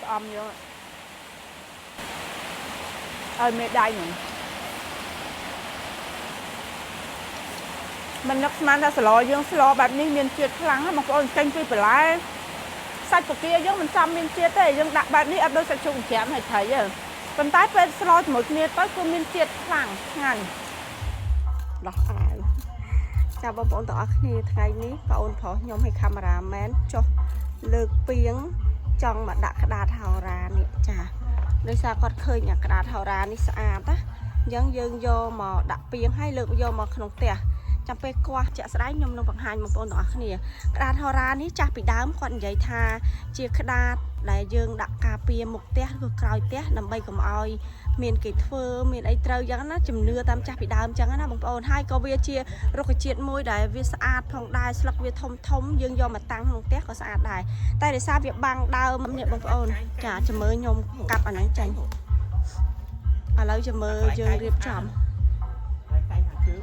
ស្អំយកឲ្យមេដៃហ្នឹងមិននឹកស្មានថាស្លយើងស្លបែបនេះមានជាតិខ្លាំងណាបងប្អូនចេញពីបន្លែសាច់ពគាយើងមិនសមមានជាតិទេយើងដាក់បែបនេះអត់ដូចសាច់ជ្រូកចិញ្ច្រាំហើយត្រីទេប៉ុន្តែពេលស្លជាមួយគ្នាទៅគឺមានជាតិខ្លាំងឆ្ងាញ់ ដោះអាវចាបងប្អូនទាំងអស់គ្នាថ្ងៃនេះបងអូនប្រុសខ្ញុំឲ្យកាមេរ៉ាមែនចុះលើកពីងចង់មកដាក់ក្តាតហោរានេះចាដោយសារគាត់ឃើញអាក្តាតហោរានេះស្អាតណាអញ្ចឹងយើងយកមកដាក់ពីងឲ្យលើកយកមកក្នុងផ្ទះចាំពេលគាស់ជាក់ស្ដែងខ្ញុំនឹងបង្ហាញបងប្អូនទាំងអស់គ្នាក្តាតហោរានេះចាស់ពីដើមគាត់និយាយថាជាក្តាតដែលយើងដាក់ការពារមុខផ្ទះឬក្រោយផ្ទះដើម្បីកុំឲ្យ មានគេធ្វើមានអីត្រូវយ៉ាងណាជំនឿតាមចាស់ពីដើមចឹងណាបងប្អូនហើយក៏វាជារុក្ខជាតិមួយដែលវាស្អាតផងដែរស្លឹកវាធំធំយើងយកមកតាំងក្នុងផ្ទះក៏ស្អាតដែរតែដោយសារវាបាំងដើមនេះបងប្អូនចាចាំមើលខ្ញុំកាប់អាហ្នឹងចេញឥឡូវចាំមើលយើងរៀបចំ កែងខាងជើង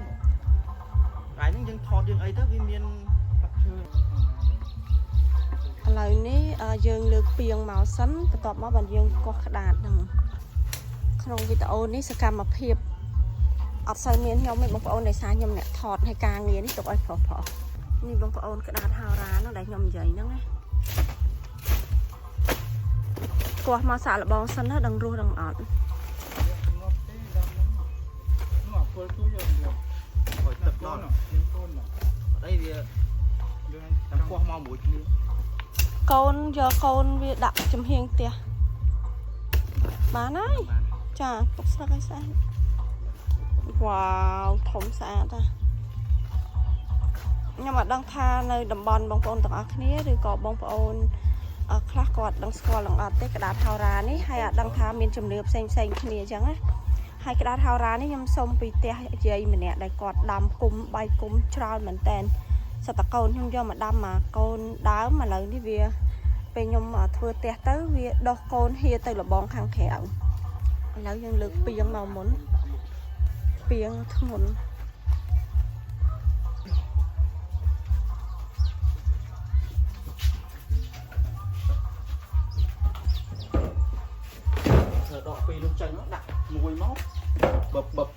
កែងហ្នឹងយើងថតយើងអីទៅវាមានផ្លឹកឈើ ឥឡូវនេះយើងលើកពីងមកសិនបន្ទាប់មកបានយើងកោះក្តាតហ្នឹងក្នុងវីដេអូនេះសកម្មភាពអត់សូវមានខ្ញុំទេបងប្អូនដោយសារខ្ញុំអ្នកថតឲ្យការងារនេះទុកឲ្យប្រុសប្រុសនេះបងប្អូនក្តាតហោរាហ្នឹងដែលខ្ញុំនិយាយហ្នឹងណាកោះមកសាកល្បងសិនណាដឹងរស់ដឹងអត់ ងាប់ទេដល់ហ្នឹងនោះអាពលទូយកយក ឲ្យទឹកដល់ មានកូន អត់អីវា រឿង តាមកោះមកមួយគ្នា កូនយកកូនវាដាក់ចំហៀងផ្ទះបានហើយ បាន ចាទុកស្លឹកឲ្យស្អាតវ៉ាវធំស្អាតណាស់ខ្ញុំអត់ដឹងថានៅតំបន់បងប្អូនទាំងអស់គ្នាឬក៏បងប្អូនខ្លះគាត់ដឹងស្គាល់នឹងអត់ទេក្តាតហោរានេះហើយអត់ដឹងថាមានជំនឿផ្សេងផ្សេងគ្នាអញ្ចឹងណាហើយក្តាតហោរានេះខ្ញុំសុំពីផ្ទះយាយម្នាក់ដែលគាត់ដាំគុំបាយគុំច្រើនមែនតែនសត្វតកូនខ្ញុំយកមកដាំមកកូនដើមឥឡូវនេះវាពេលខ្ញុំធ្វើផ្ទះទៅវាដោះកូនហៀទៅលបងខាងក្រៅ ឥឡូវយើងលើកពីងមកមុនពីងធ្ងន់ ធ្វើដកពីរនោះចេញមកដាក់មួយមកបបប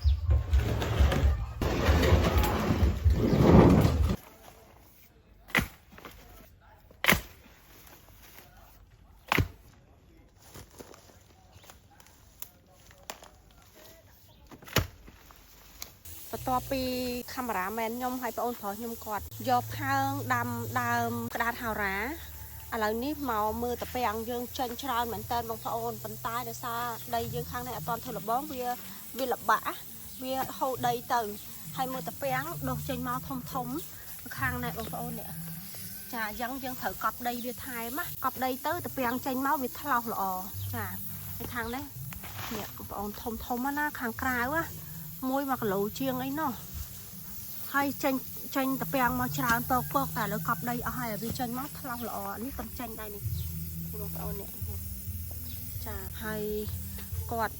បន្ទាប់ពីកាមេរ៉ាមែនខ្ញុំហើយប្អូនប្រុសខ្ញុំគាត់យកផើងដាំដើមក្តាតហោរាឥឡូវនេះមកមើលតាពាំងយើងចេញច្រើនមែនតើបងប្អូនប៉ុន្តែដោយសារដីយើងខាងនេះអត់ទាន់ធ្វើលបងវាវាលបាក់វាហូរដីទៅហើយមើលតាពាំងដុះចេញមកធំធំខាងនេះបងប្អូននេះចាអញ្ចឹងយើងត្រូវកប់ដីវាថែមណាកប់ដីទៅតាពាំងចេញមកវាថ្លោះល្អចាហើយខាងនេះនេះបងប្អូនធំធំណាខាងក្រៅណា មួយ1គីឡូជាងអីណោះហើយចេញចេញតាពាំងមកច្រើនពកពកតែឥឡូវកប់ដីអស់ហើយឲ្យវាចេញមកថ្លោះល្អនេះកំចេញដែរនេះបងប្អូននេះចាហើយគាត់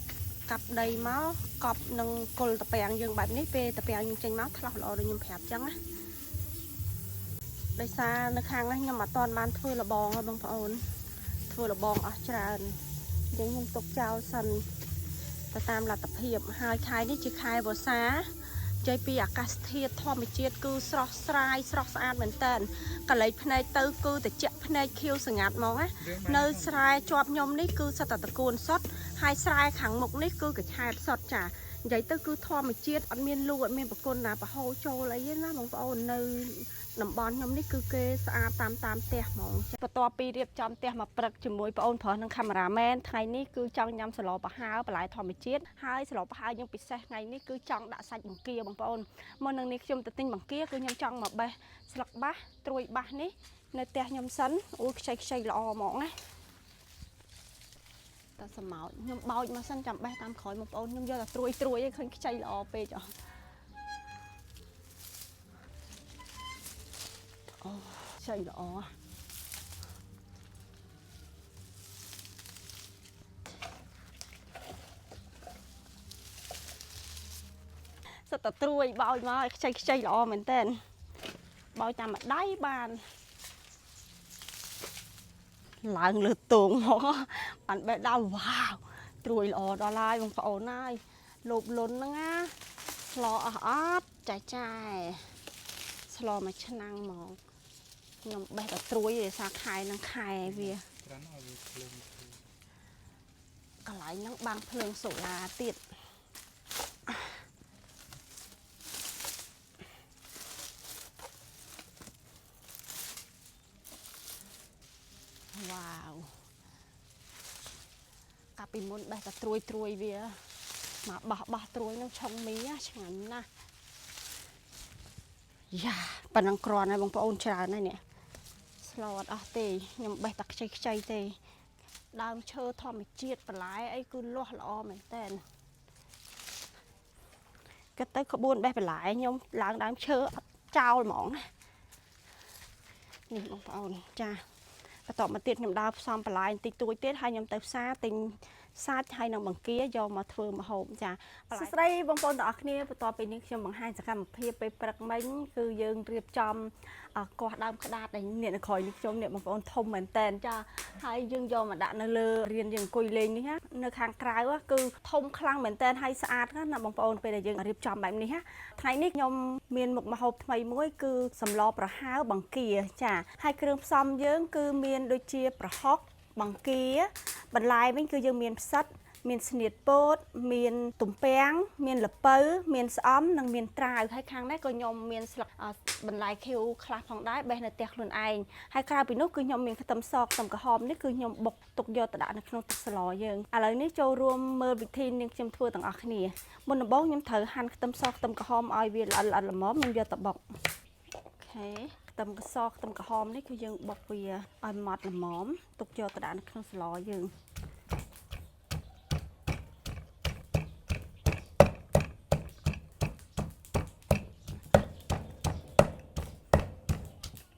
កាប់ដីមកកប់នឹងគល់តាពាំងយើងបែបនេះពេលតាពាំងយើងចេញមកថ្លោះល្អដូចខ្ញុំប្រាប់ចឹងណាដោយសារនៅខាងនេះខ្ញុំអត់ទាន់បានធ្វើលបងទេបងប្អូនធ្វើលបងអស់ច្រើនអញ្ចឹងខ្ញុំទុកចោលសិន ទៅតាមលទ្ធភាពហើយខែនេះជាខែវស្សានិយាយពីអាកាសធាតុធម្មជាតិគឺស្រស់ស្រាយស្រស់ស្អាតមែនតើកលៃភ្នែកទៅគឺតិចភ្នែកខៀវស្ងាត់ហ្មងណានៅស្រែជាប់ខ្ញុំនេះគឺសិតតែតកួនសុតហើយស្រែខាងមុខនេះគឺកឆែបសុតចានិយាយទៅគឺធម្មជាតិអត់មានលូអត់មានប្រគុណណាប្រហូរចូលអីទេណាបងប្អូននៅតំបន់ខ្ញុំនេះគឺគេស្អាតតាមតាមផ្ទះហ្មងបន្ទាប់ពីរៀបចំផ្ទះមកព្រឹកជាមួយប្អូនប្រុសនិងកាមេរ៉ាមែនថ្ងៃនេះគឺចង់ញ៉ាំសឡប្រហើរបន្លែធម្មជាតិហើយសឡប្រហើរយើងពិសេសថ្ងៃនេះគឺចង់ដាក់សាច់បង្គាបងប្អូនមុននឹងនេះខ្ញុំទៅទិញបង្គាគឺខ្ញុំចង់មកបេះស្លឹកបាសត្រួយបាសនេះនៅផ្ទះខ្ញុំសិនអូយខ្ចីខ្ចីល្អហ្មងណាតែសម្ោចខ្ញុំបោចមកសិនចាំបេះតាមក្រោយបងប្អូនខ្ញុំយកតែត្រួយត្រួយឯងឃើញខ្ចីល្អពេកអស់អូខ្ចីល្អ សិតតែត្រួយបោចមកឲ្យខ្ចីខ្ចីល្អមែនតើបោចតាមម្ដាយបាន ឡើងលើតងមកបានបេះដល់វ៉ាវត្រួយល្អដល់ហើយបងប្អូនហើយលោបលុនហ្នឹងណាស្លអស់អត់ចាចែស្លមួយឆ្នាំងហ្មងខ្ញុំបេះដល់ត្រួយដោយសារខែនឹងខែវា ត្រាំឲ្យវាភ្លើង កន្លែងហ្នឹងបាំងភ្លើងសូឡាទៀតវ៉ាវកាលពីមុនបេះតែត្រួយត្រួយវាមកបោះបោះត្រួយហ្នឹងឆុងមីណាឆ្ងាញ់ណាស់យ៉ាប៉ណ្ណឹងគ្រាន់ហើយបងប្អូនច្រើនហើយនេះស្លអត់អស់ទេខ្ញុំបេះតែខ្ចីខ្ចីទេ ដើមឈើធម្មជាតិបន្លែអីគឺលាស់ល្អមែនតើគិតទៅក្បួនបេះបន្លែខ្ញុំឡើងដើមឈើអត់ចោលហ្មងណានេះបងប្អូនចាបន្តមកទៀតខ្ញុំដើរផ្សំបន្លែបន្តិចតួចទៀតហើយខ្ញុំទៅផ្សារទិញសាច់ហើយនឹងបង្គាយកមកធ្វើម្ហូបចាសួស្តីបងប្អូនទាំងអស់គ្នាបន្ទាប់ពីនេះខ្ញុំបង្ហាញសកម្មភាពពេលព្រឹកមិញគឺយើងរៀបចំអកោះដើមក្តាតដែលអ្នកនៅក្រោយនេះខ្ញុំអ្នកបងប្អូនធំមែនតើចា ហើយយើងយកមកដាក់នៅលើរៀនយើងអង្គុយលេងនេះណានៅខាងក្រៅគឺធំខ្លាំងមែនតើហើយស្អាតណាស់ណាបងប្អូនពេលដែលយើងរៀបចំបែបនេះណាថ្ងៃនេះខ្ញុំមានមុខម្ហូបថ្មីមួយគឺសម្លប្រហើរបង្គាចាហើយគ្រឿងផ្សំយើងគឺមានដូចជាប្រហុកបង្គាបន្លែវិញគឺយើងមានផ្សិតមានស្នៀតពោតមានទំពាំងមានល្ពៅមានស្អំនិងមានត្រាវហើយខាងនេះក៏ខ្ញុំមានស្លឹកបន្លែខៀវខ្លះផងដែរបេះនៅផ្ទះខ្លួនឯង ហើយក្រៅពីនោះគឺខ្ញុំមានខ្ទឹមសខ្ទឹមក្រហមនេះគឺខ្ញុំបុកទុកយកទៅដាក់នៅក្នុងទឹកស្លយើងឥឡូវនេះចូលរួមមើលវិធីនាងខ្ញុំធ្វើទាំងអស់គ្នាមុនដំបូងខ្ញុំត្រូវហាន់ខ្ទឹមសខ្ទឹមក្រហមឲ្យវាល្អិតល្អិតល្មមខ្ញុំយកទៅបុក OK ខ្ទឹមសខ្ទឹមក្រហមនេះគឺយើងបុកវាឲ្យម៉ត់ល្មមទុកយកទៅដាក់នៅក្នុងស្លយើង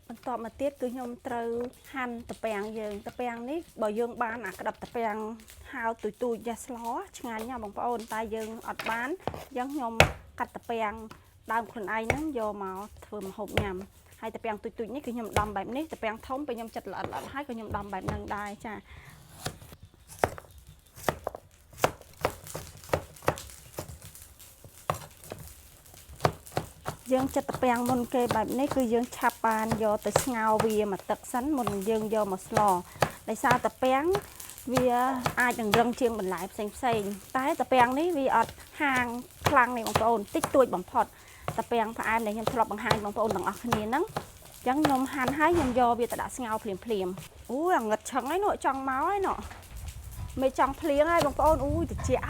បន្ទាប់មកទៀតគឺខ្ញុំត្រូវហាន់តាពាំងយើងតាពាំងនេះបើយើងបានអាក្តាប់តាពាំងហាវទូចទូចយ៉ាស្លឆ្ងាញ់ណាស់បងប្អូនតែយើងអត់បានអញ្ចឹងខ្ញុំកាត់តាពាំងដើមខ្លួនឯងហ្នឹងយកមកធ្វើម្ហូបញ៉ាំហើយតាពាំងទូចទូចនេះគឺខ្ញុំដំបែបនេះតាពាំងធំពេលខ្ញុំចិត្តល្អិតល្អិតហើយក៏ខ្ញុំដំបែបហ្នឹងដែរចាយើងចិត្តតាពាំងមុនគេបែបនេះគឺយើងឆាប់បានយកទៅស្ងោរវាមួយទឹកសិនមុននឹងយើងយកមកស្លដោយសារតាពាំងវាអាចនឹងរឹងជាងបន្លែផ្សេងផ្សេងតែតាពាំងនេះវាអត់ហាងខ្លាំងទេបងប្អូនតិចតួចបំផុតតាពាំងផ្អែមដែលខ្ញុំធ្លាប់បង្ហាញបងប្អូនទាំងអស់គ្នាហ្នឹងអញ្ចឹងខ្ញុំហាន់ហើយខ្ញុំយកវាទៅដាក់ស្ងោរភ្លាមភ្លាមអូយអាងឹតឆឹងហើយនោះចង់មកហើយនោះមិនចង់ភ្លៀងហើយបងប្អូនអូយត្រជាក់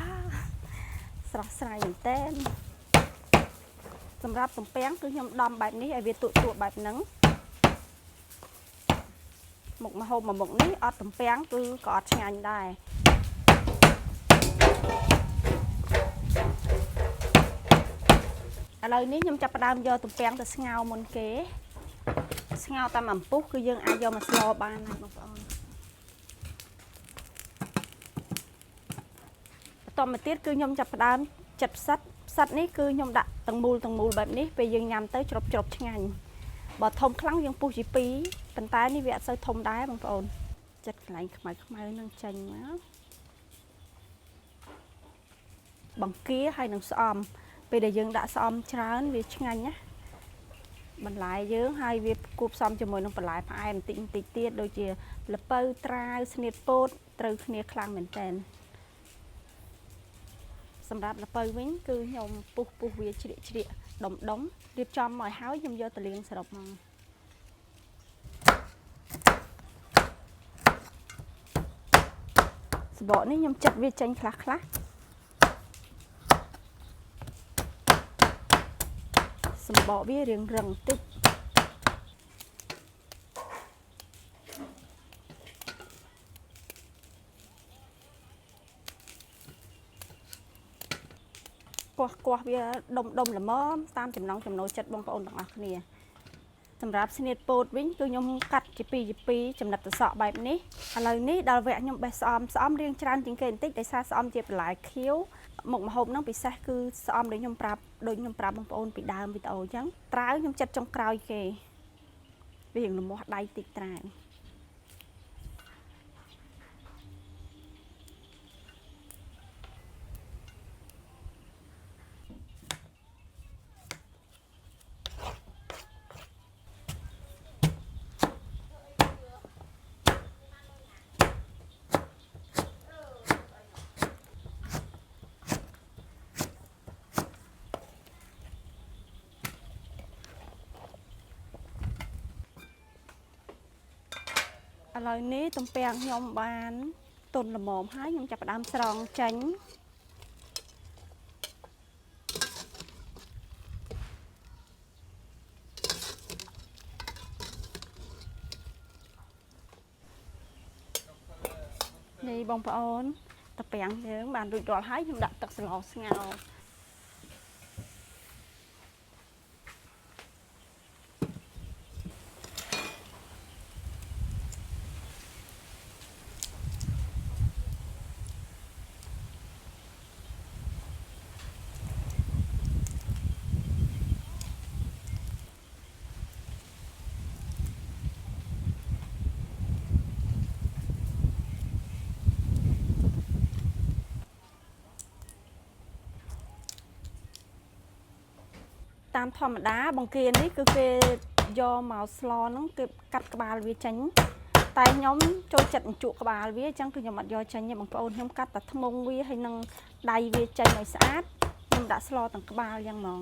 ស្រស់ស្រាយមែនតើសម្រាប់ទំពាំងគឺខ្ញុំដំបែបនេះឲ្យវាទក់ទក់បែបហ្នឹងមុខម្ហូបមួយមុខនេះអត់ទំពាំងគឺក៏អត់ឆ្ងាញ់ដែរឥឡូវនេះខ្ញុំចាប់ផ្ដើមយកទំពាំងទៅស្ងោរមុនគេស្ងោរតាមអំពុះគឺយើងអាចយកមកស្លបានហើយបងប្អូនបន្តមកទៀតគឺខ្ញុំចាប់ផ្ដើមចិតផ្សិតផ្សិតនេះគឺខ្ញុំដាក់ទាំងមូលទាំងមូលបែបនេះពេលយើងញ៉ាំទៅជ្រប់ជ្រប់ឆ្ងាញ់បើធំខ្លាំងយើងពុះជា2ប៉ុន្តែនេះវាអត់សូវធំដែរបងប្អូនចិត្តកន្លែងខ្មៅខ្មៅនឹងចេញមកបង្គាហើយនឹងស្អំពេលដែលយើងដាក់ស្អំច្រើនវាឆ្ងាញ់ណាបន្លែយើងហើយវាគួបផ្សំជាមួយនឹងបន្លែផ្អែមបន្តិចបន្តិចទៀតដូចជាល្ពៅត្រាវស្នៀតពោតត្រូវគ្នាខ្លាំងមែនតើសម្រាប់ល្ពៅវិញគឺខ្ញុំពុះពុះវាជ្រៀកជ្រៀកដុំដុំរៀបចំមកឲ្យហើយខ្ញុំយកទៅលាងសរុបមកសបកនេះខ្ញុំចិតវាចេញខ្លះខ្លះសម្បកវារៀងរឹងបន្តិចកោះកោះវាដុំដុំល្មមតាមចំណង់ចំណូលចិត្តបងប្អូនទាំងអស់គ្នាសម្រាប់ស្នៀតពោតវិញគឺខ្ញុំកាត់ជាពីរជាពីរចំណិតតសក់បែបនេះឥឡូវនេះដល់វគ្គខ្ញុំបេះស្អំស្អំរៀងច្រើនជាងគេបន្តិចដោយសារស្អំជាបន្លែខៀវមុខម្ហូបហ្នឹងពិសេសគឺស្អំដូចខ្ញុំប្រាប់ដូចខ្ញុំប្រាប់បងប្អូនពីដើមវីដេអូអញ្ចឹងត្រាវខ្ញុំចិត្តចុងក្រោយគេវារៀងលមាស់ដៃតិចត្រាវ ឥឡូវនេះទំពាំងខ្ញុំបានទន់ល្មមហើយខ្ញុំចាប់ផ្ដើមស្រង់ចេញនេះបងប្អូនទំពាំងយើងបានរួចរាល់ហើយខ្ញុំដាក់ទឹកស្លស្ងោរ តាមធម្មតាបង្គានេះគឺគេយកមកស្លហ្នឹងគេកាត់ក្បាលវាចេញតែខ្ញុំចូលចិត្តជក់ក្បាលវាអញ្ចឹងគឺខ្ញុំអត់យកចេញទេបងប្អូនខ្ញុំកាត់តែធ្មុងវាហើយនឹងដៃវាចេញឲ្យស្អាតខ្ញុំដាក់ស្លទាំងក្បាលយ៉ាងហ្មង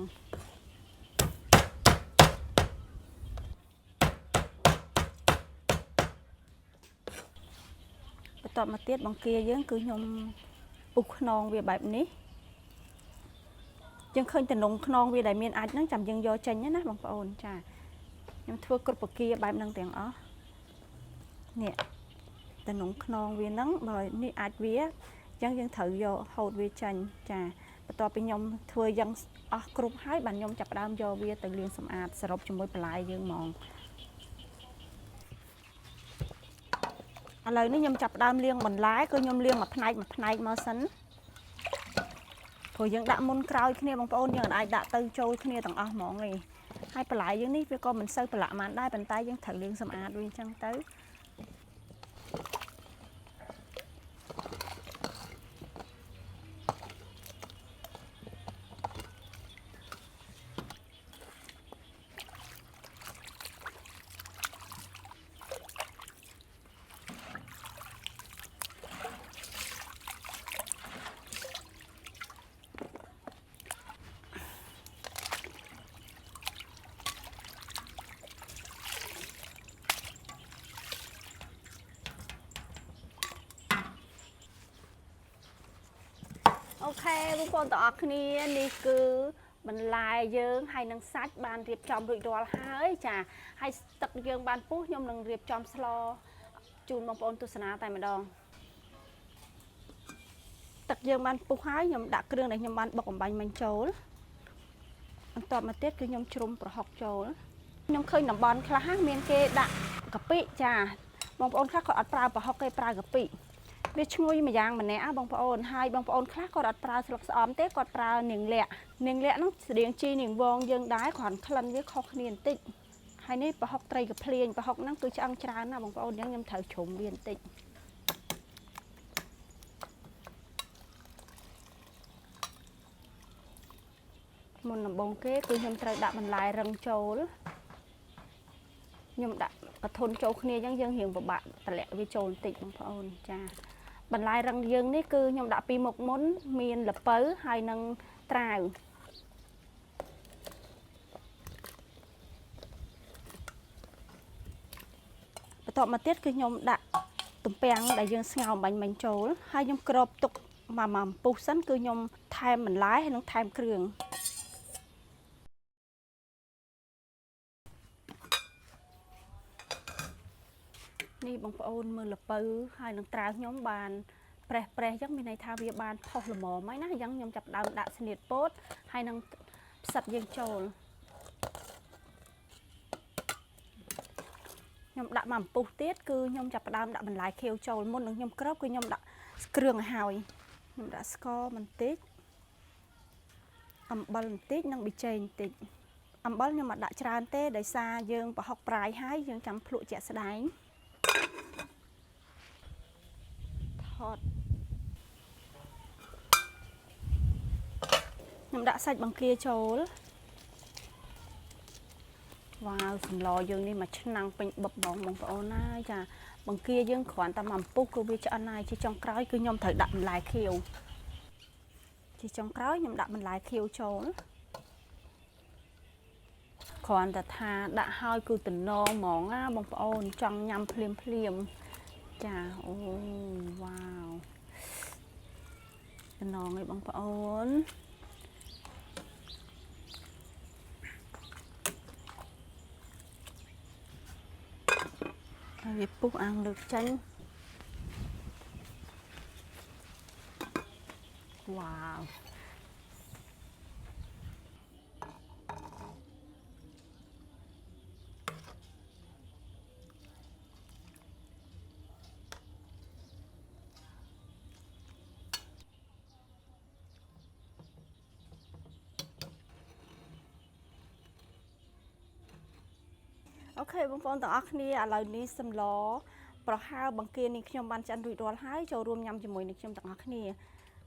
បន្ទាប់មកទៀតបង្គាយើងគឺខ្ញុំពុះខ្នងវាបែបនេះ យើងឃើញតំណងខ្នងវាដែលមានអាចហ្នឹងចាំយើងយកចេញណាបងប្អូនចាខ្ញុំធ្វើគ្រប់ពគាបែបហ្នឹងទាំងអស់នេះតំណងខ្នងវាហ្នឹងបើនេះអាចវាអញ្ចឹងយើងត្រូវយកហូតវាចេញចាបន្ទាប់ពីខ្ញុំធ្វើយ៉ាងអស់គ្រប់ហើយបាទខ្ញុំចាប់ផ្ដើមយកវាទៅលាងសម្អាតសរុបជាមួយបន្លែយើងហ្មងឥឡូវនេះខ្ញុំចាប់ផ្ដើមលាងបន្លែគឺខ្ញុំលាងមួយផ្នែកមួយផ្នែកមកសិន ព្រោះយើងដាក់មុនក្រោយគ្នាបងប្អូនយើងអាចដាក់ទៅចូលគ្នាទាំងអស់ហ្មងឯងហើយបន្លែយើងនេះវាក៏មិនសូវប្រឡាក់ប៉ុន្មានដែរប៉ុន្តែយើងត្រូវលាងសម្អាតវាអញ្ចឹងទៅ OK បងប្អូនទាំងអស់គ្នានេះគឺបន្លែយើងហើយនឹងសាច់បានរៀបចំរួចរាល់ហើយចាហើយទឹកយើងបានពុះខ្ញុំនឹងរៀបចំស្លជូនបងប្អូនទស្សនាតែម្ដងទឹកយើងបានពុះហើយខ្ញុំដាក់គ្រឿងដែលខ្ញុំបានបុកអំបាញ់មិញចូលបន្ទាប់មកទៀតគឺខ្ញុំជ្រុំប្រហុកចូលខ្ញុំឃើញតំបន់ខ្លះមានគេដាក់កាពិចាបងប្អូនខ្លះគាត់អត់ប្រើប្រហុកគេប្រើកាពិ វាឈ្ងុយមួយយ៉ាងម្នាក់បងប្អូនហើយបងប្អូនខ្លះគាត់អត់ប្រើស្លឹកស្អំទេគាត់ប្រើនាងលាក់នាងលាក់ហ្នឹងស្តៀងជីនាងវងយើងដែរគ្រាន់ក្លិនវាខុសគ្នាបន្តិចហើយនេះប្រហុកត្រីកភ្លៀងប្រហុកហ្នឹងគឺឆ្អឹងច្រើនណាស់បងប្អូនអញ្ចឹងខ្ញុំត្រូវជ្រុំវាបន្តិចមុនដំបូងគេគឺខ្ញុំត្រូវដាក់បន្លែរឹងចូលខ្ញុំដាក់កធុនចូលគ្នាអញ្ចឹងយើងរៀងពិបាកតម្លាក់វាចូលបន្តិចបងប្អូនចាបន្លែរឹងយើងនេះគឺខ្ញុំដាក់ពីមុខមុនមានល្ពៅហើយនឹងត្រាវបន្ទាប់មកទៀតគឺខ្ញុំដាក់ទំពាំងដែលយើងស្ងោរអំបាញ់មិញចូលហើយខ្ញុំគ្របទុកមួយអំពុះសិនគឺខ្ញុំថែមបន្លែហើយនឹងថែមគ្រឿងនេះបងប្អូនមើលល្ពៅហើយនឹងត្រាវខ្ញុំបានប្រេះប្រេះអញ្ចឹងមានន័យថាវាបានផុសល្មមហើយណាអញ្ចឹងខ្ញុំចាប់ដើមដាក់ស្នៀតពោតហើយនឹងផ្សិតយើងចូលខ្ញុំដាក់មួយអំពុះទៀតគឺខ្ញុំចាប់ផ្ដើមដាក់បន្លែខៀវចូលមុននឹងខ្ញុំគ្របគឺខ្ញុំដាក់គ្រឿងឲ្យហើយខ្ញុំដាក់ស្ករបន្តិចអំបិលបន្តិចនិងប៊ីចេងបន្តិចអំបិលខ្ញុំអត់ដាក់ច្រើនទេដោយសារយើងប្រហុកប្រាយហើយយើងចាំភ្លក់ជាក់ស្ដែងថតខ្ញុំដាក់សាច់បង្គាចូលវ៉ាវសម្លយើងនេះមួយឆ្នាំងពេញបឹបបងបងប្អូនណាចាបង្គាយើងគ្រាន់តែមួយអំពុះគឺវាឆ្អិនហើយជាចុងក្រោយគឺខ្ញុំត្រូវដាក់បន្លែខៀវជាចុងក្រោយខ្ញុំដាក់បន្លែខៀវចូលគ្រាន់តែថាដាក់ហើយគឺតំណងហ្មងណាបងប្អូនចង់ញ៉ាំភ្លាមភ្លាម ចាអូវ៉ាវតំណងឯងបងប្អូនហើយវាពុះអាំងលើកចេញវ៉ាវ OK បងប្អូនទាំងអស់គ្នាឥឡូវនេះសម្លប្រហើរបង្គានេះខ្ញុំបានឆ្អិនរួចរាល់ហើយចូលរួមញ៉ាំជាមួយនឹងខ្ញុំទាំងអស់គ្នា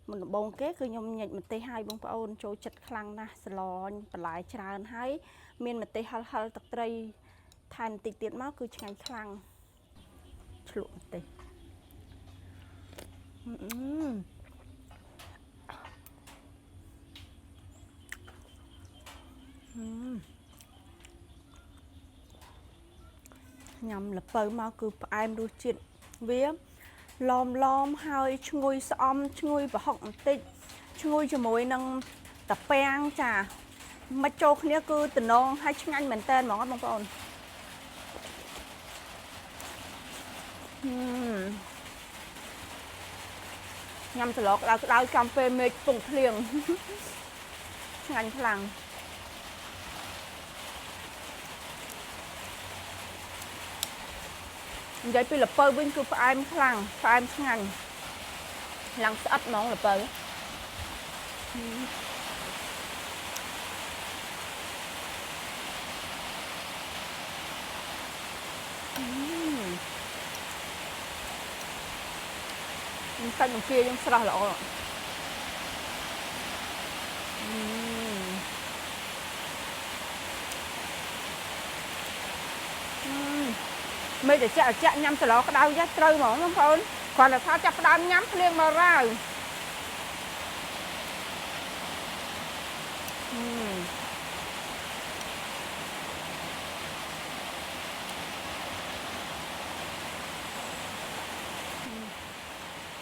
មុនដំបូងគេគឺខ្ញុំញិចម្ទេសហើយបងប្អូនចូលចិត្តខ្លាំងណាស់ស្លបន្លែច្រើនហើយមានម្ទេសហិលហិលទឹកត្រីថែមបន្តិចទៀតមកគឺឆ្ងាញ់ខ្លាំងឆ្លក់ម្ទេសអឺអឺ ញ៉ាំល្ពៅមកគឺផ្អែមរសជាតិវាឡមឡមហើយឈ្ងុយស្អំឈ្ងុយប្រហុកបន្តិចឈ្ងុយជាមួយនឹងតាពាំងចាមកចូលគ្នាគឺតំណងហើយឆ្ងាញ់មែនតើហ្មងបងប្អូនហឹមញ៉ាំស្លក្តៅក្តៅចំពេលមេឃពងភ្លៀង ឆ្ងាញ់ខ្លាំង និយាយពីល្ពៅវិញគឺផ្អែមខ្លាំងផ្អែមឆ្ងាញ់ឡើងស្អិតហ្មងល្ពៅអឺសាច់បង្គាយើងស្រស់ល្អអឺ មេតិចអចាក់ញ៉ាំស្លក្តៅចាស់ត្រូវហ្មងបងប្អូនគ្រាន់តែថាចាប់ផ្ដើមញ៉ាំភ្លៀងមករាវ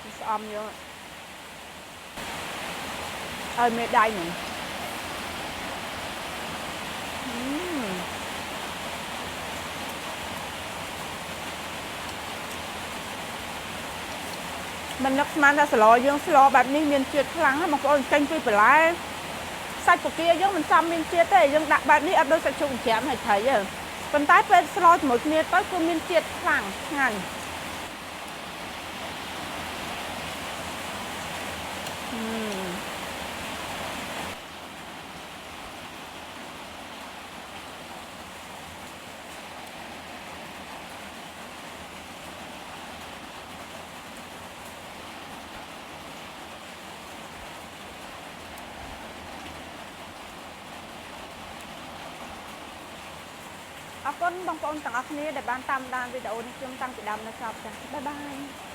អឺស្អំយកឲ្យមេដៃហ្មង មិននឹកស្មានថាស្លយើងស្លបែបនេះមានជាតិខ្លាំងណាស់បងប្អូនចេញពីបន្លែសាច់ពគាយើងមិនសមមានជាតិទេយើងដាក់បែបនេះអត់ដូចសាច់ជ្រូកចិញ្ច្រាំហើយត្រីទេប៉ុន្តែពេលស្លជាមួយគ្នាទៅគឺមានជាតិខ្លាំងឆ្ងាញ់អឺ អរគុណបងប្អូនទាំងអស់គ្នាដែលបានតាមដានវីដេអូនេះខ្ញុំតាំងពីដើមដល់ចប់ចា៎បាយបាយ។